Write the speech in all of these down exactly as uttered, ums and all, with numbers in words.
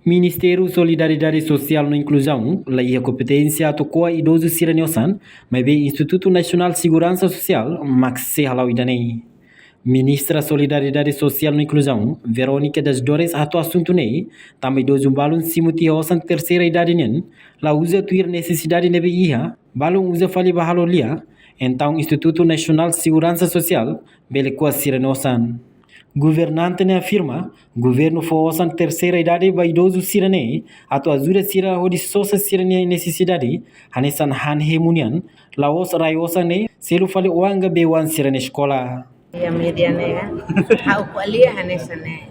Ministériu Solidariedade Sosiál no Inkluzaun la iha kompeténsia atu ko'a idozu sira-nia osan, maibé Institutu Nasionál Seguransa Sosiál mak sei hala'o ida-ne'e. Ministra Solidariedade Sosiál no Inkluzaun, Verónica das Dores, hato'o asuntu ne'e, tanba idozu balun simu tiha osan terseira idade nian, la uza tuir nesesidade ne'ebé iha, balun uza fali ba halo lia, entaun Institutu Nasionál Seguransa Sosiál bele ko'a sira-nia osan. Governante ne'e afirma, governu fó osan terseira idade ba idozu sira-ne'e, atu ajuda sira hodi sosa sira-nia nesesidade, hanesan han hemu nian, la'ós rai osan ne'e, selu fali oan ka bee-oan sira-nia eskola. Iha média ne'e, ha'u ko'alia hanesan ne'e.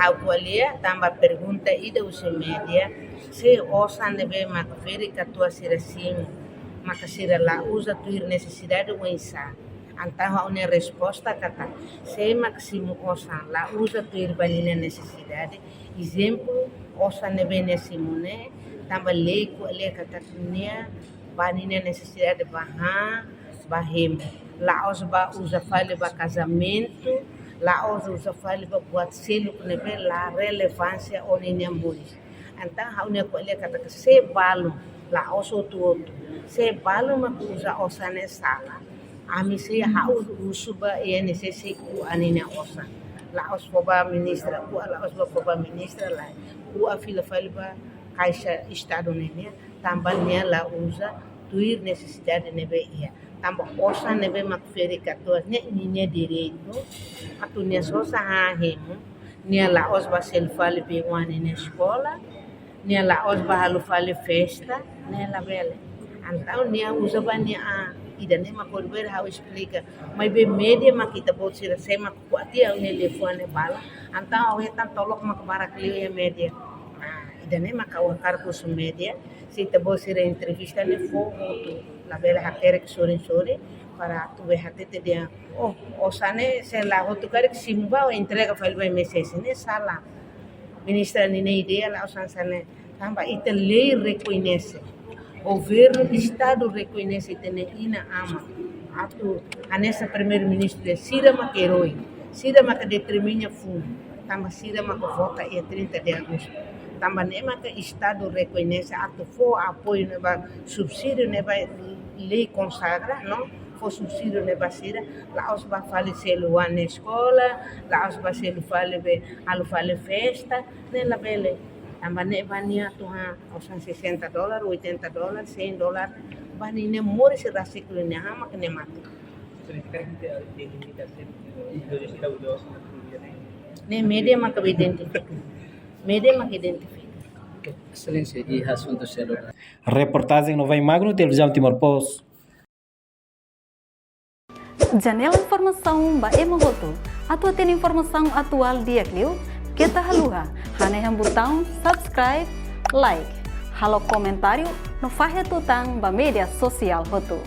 Ha'u ko'alia tanba pergunta ida husi média, se osan ne'ebé maka ferik-katuas sira simu, maka sira la uza tuir nesesidade oinsá. Entaun ha'u-nia resposta katak, se maka simu osan la uza tuir ba ninia nesesidade, ezemplu, osan ne'ebé nia simu ne'e, tanba lei ko'alia katak nia ba ninia nesesidade ba han, ba hemu. La'ós ba uza fali ba kazamentu, la'ós uza fali ba buat seluk ne'ebé la relevánsia ho ninia moris. Entaun ha'u-nia ko'alia katak se balun, la'ós hotu-hotu. Se balun mak uza osan ne'e sala, ami sei ha'u husu ba I N S S ko'a ninia osan. La'ós fó ba ministra, ko'a la'ós ba fó ba ministra lae. Ko'a fila fali ba Kaixa Estadu ne'e nian, tanba nia la uza tuir nesesidade ne'ebé iha. Tanba osan ne'ebé mak ferik-katuas ne'e ninia direitu, atu nia sosa han hemu, nia la'ós ba selu fali bee-oan ninia eskola, nia la'ós ba halo fali festa, ne'e labele. Entaun nia uza ba nia an, ida-ne'e mak horibainhira ha'u esplika. Maibé média mak ita-boot sira, sé mak ko'a tiha ha'u-nia liafuan ne'e balu. Entaun ha'u hetan tolok mak barak liu iha média. Ah, ida-ne'e mak ha'u hakarak husu média, se ita-boot sira entrevista ne'e fó hotu, labele hakerek sorin-sorin, para atu bele hatete dehan, oh, osan ne'e se la hotu karik simu ba, entrega fali ba I N S S, ne'e sala. Ministra ninia ideia la'ós hanesan ne'e, tanba ita lei rekoñese. Governu Estadu rekoñese ita-nia inan-aman. Atu hanesan Primeiru-Ministru dehan, sira mak erói, sira mak determina fundu, tanba sira mak vota iha trinta de agostu. Tanba ne'e mak Estadu rekoñese atu fó apoiu ne'e ba, subsídiu ne'e ba lei konsagra, no? Fó subsídiu ne'e ba sira, la'ós ba fali selu oan nia eskola, la'ós ba selu fali bee, halo fali festa, ne'e labele. Tanba ne'e ba nia atu han osan sessenta dólar, oitenta dólar, cem dólar, ba ninia moris rasik liu, nia han mak nia mate. Ne'e média mak identifika. Média mak identifika. Exelénsia, iha asuntu seluk. Reportajen Novain Magno, Televizaun Timor Post. Janela informasaun ba ema hotu. Atu hatene informasaun atuál di'ak liu, keta haluha hanehan butaun subscribe, like, halo komentáriu no fahe tutan ba média sosiál hotu.